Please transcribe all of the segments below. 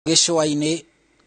Gĩcũa-inĩ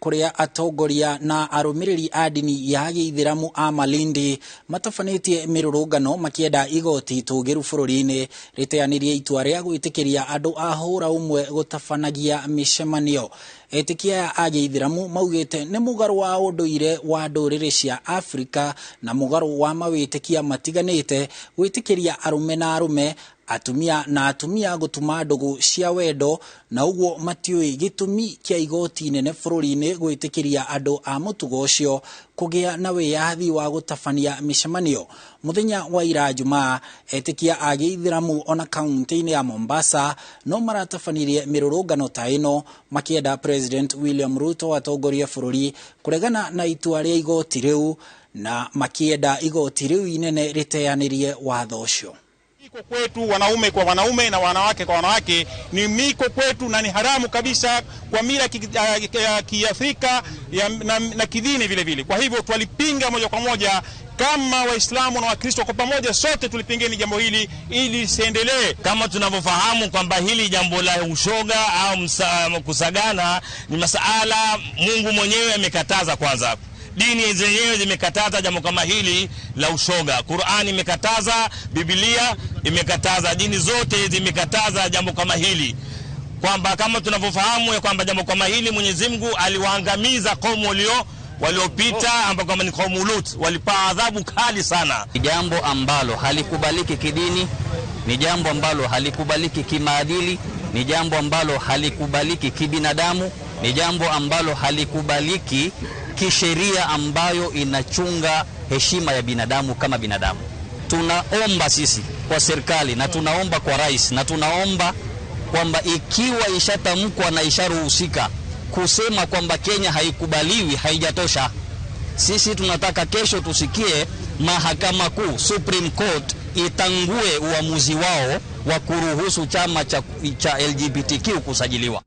kũrĩa atongoria na arũmĩrĩri a ndini ya gĩithĩramu a Malindi matabanĩtie mĩrũrũngano makĩenda igoti itũgĩru bũrũri-inĩ rĩteanĩrie itua rĩa gwĩtĩkĩria andũ a hũra ũmwe gũtabanagia mĩcemanio. Etĩkia aya a gĩithĩramu maugĩte nĩ mũgarũ wa ũndũire wa ndũrĩrĩ cia Afrika na mũgarũ wa mawĩtĩkia matiganĩte gwĩtĩkĩria arũme na arũme, atumia na atumia gũtuma ndũgũ cia wendo, na ũguo matiũĩ gĩtũmi kĩa igoti inene bũrũri-inĩ gwĩtĩkĩria andũ a mũtugo ũcio kũgĩa na wĩyathi wa gũtabania mĩcemanio. Mũthenya wa ira Jumaa, etĩkia a gĩithĩramu ona kaunti-inĩ ya Mombasa no maratabanirie mĩrũrũngano ta ĩno makĩenda President William Ruto atongorie bũrũri kũregana na itua rĩa igoti rĩu na makĩenda igoti rĩu inene rĩteanĩrie watho ũcio. Miko kwetu wanaume kwa wanaume na wanawake kwa wanawake ni miko kwetu na ni haramu kabisa kwa mila ya Kiafrika na kidini vile vile. Kwa hivyo twalipinga moja kwa moja kama Waislamu na Wakristo kwa pamoja, sote tulipingeni jambo hili ili lisiendelee. Kama tunavyofahamu kwamba hili jambo la ushoga au kusagana ni masala Mungu mwenyewe amekataza kwanza. Dini zenyewe zimekataza jambo kama hili la ushoga. Qur'ani imekataza, Biblia imekataza, dini zote zimekataza jambo kama hili. Kwamba kama tunavyofahamu ya kwamba jambo kama hili Mwenyezi Mungu aliwaangamiza kaumu waliopita ambao kama ni kaumu Lut, walipaa adhabu kali sana. Ni jambo ambalo halikubaliki kidini, ni jambo ambalo halikubaliki kimaadili, ni jambo ambalo halikubaliki kibinadamu, ni jambo ambalo halikubaliki kisheria ambayo inachunga heshima ya binadamu kama binadamu. Tunaomba sisi kwa serikali na tunaomba kwa rais na tunaomba kwamba ikiwa ishatamkwa na isharuhusika, kusema kwamba Kenya haikubaliwi haijatosha. Sisi tunataka kesho tusikie mahakama kuu, Supreme Court, itangue uamuzi wao wa kuruhusu chama cha LGBTQ kusajiliwa.